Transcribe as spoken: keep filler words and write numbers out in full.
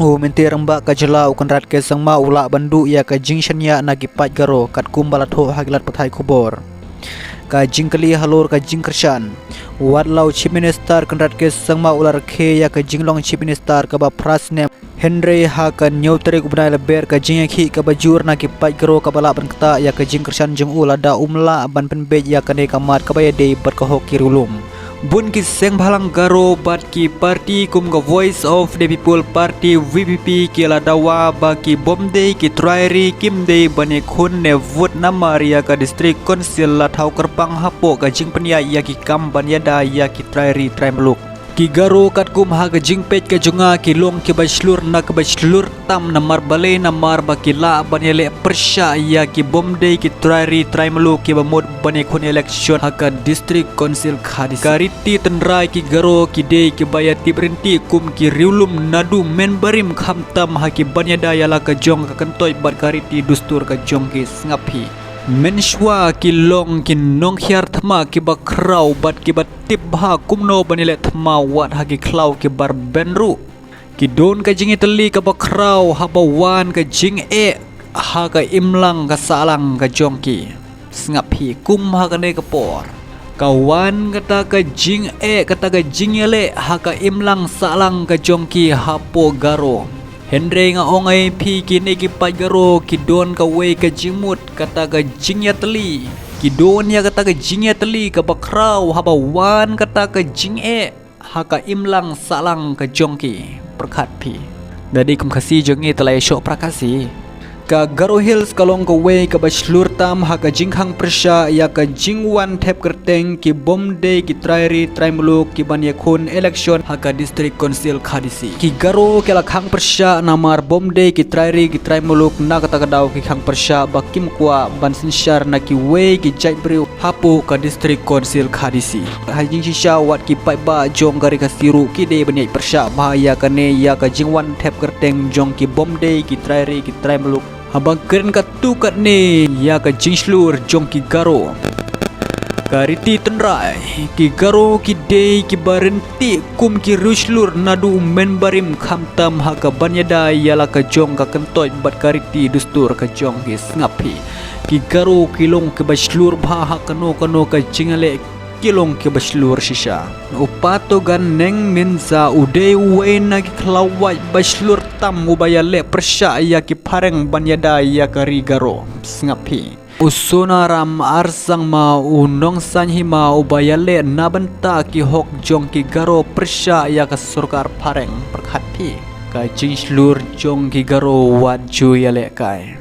U Myntri Rangbah ka jylla u Conrad K Sangma u lah ban duh ïa ka jingshaniah na ki paid Garo katkum ba la thoh ha ki lad pathai khubor. Ka jingkylli halor ka jingkyrshan. Wat la u Chief Minister Conrad K Sangma u la rakhe ïa ka jinglong Chief Minister kaba phra snem, hynrei ha ka hynñiew tarik u bnai la ber ka jingïakhih kaba jur na ki paid Garo kaba lah ban ktah ïa ka jingkyrshan jong u lada um lah ban pynbeit ïa kane ka mat kaba ïadei bad ka hok ki riewlum. Bun ki seng bhalang Garo bad ki party kum ka Voice of the People Party, V P P, ki la dawa ba ki bym dei ki trai ri, kim dei ban ïakhun ne vote namar ïa ka District Council la thaw kyrpang hapoh ka jingpynïaid ïa ki kam ban ïada ïa ki trai ri trai muluk. Ki Garo katkum ha ka jingpeit ka jong nga ki long kiba shlur na kaba shlur tam namar balei, namar ba ki lah ban ïaleh pyrshah ïa ki bym dei ki trai ri trai muluk kiba mut ban ïakhun election ha ka District Council Khadising. Ka riti tynrai ki Garo ki dei kiba ïatip ryntih kum ki riewlum naduh mynbarim khamtam ha ki ban ïada ïa la ka jong ka kyntoit bad ka riti dustur ka jong ki. Sngap hi. Mynshuwa ki long ki nonghiar thma kiba khraw bad kiba tip bha kumno ban ïaleh thma wat ha ki khlaw kiba rben ruh. Ki don ka jingïatylli kaba khraw haba wan ka jingeh ha ka imlang ka sahlang ka jong ki. Sngap hi, kum ha kane ka por ka wan kata ka jingeh, kata ka jingïaleh ha ka imlang sahlang ka jong ki hapoh Garo. Hynrei nga ong ïa phi, kine ki paid Garo ki don kawei ka jingmut, kata ka jingïatylli. Ki don ïa kata ka jingïatylli kaba khraw haba wan kata ka jingeh ha ka imlang sahlang ka jong ki. Pyrkhat phi. Da dei kum Khasi jong ngi te la ïashoh para Khasi. Ka Garo Hills ka long kawei kaba shlur tam ha ka jingkhang pyrshah ïa ka jingwan thep kyrteng ki bym dei ki trai ri trai muluk ki ban ïakhun election ha ka District Council Khadising. Ki Garo ki la khang pyrshah namar bym dei ki trai ri ki trai muluk, na kata ka daw ki khang pyrshah ba kim kwah ban synshar na kiwei ki jait briew hapoh ka District Council Khadising. Ha jingshisha wat ki paidbah jong ka ri Khasi ruh ki dei ban ïaid pyrshah bha ïa kane, ïa ka jingwan thep kyrteng jong ki bym dei ki trai ri ki trai muluk. Haba kren katto katne ïa ka jingshlur jong ki Garo. Ka riti tynrai, ki Garo ki dei kiba ryntih kum ki riewshlur naduh mynbarim khamtam ha ka ban ïada ïa la ka jong ka kyntoit bad ka riti dustur ka jong ki. Sngap hi. Ki Garo ki long kiba shlur bha ha kano kano ka jingïaleh, ki long kiba shlur shisha. U Patogan Neng Minza u dei uwei na ki khlawait ba shlur tam uba ïaleh pyrshah ïa ki phareng ban ïada ïa ka ri Garo. Sngap hi. U Sonaram R Sangma u nongsan hima uba ïaleh na bynta ki hok jong ki Garo pyrshah ïa ka sorkar phareng. Pyrkhat phi. Ka jingshlur jong ki Garo wat ju ïalehkai.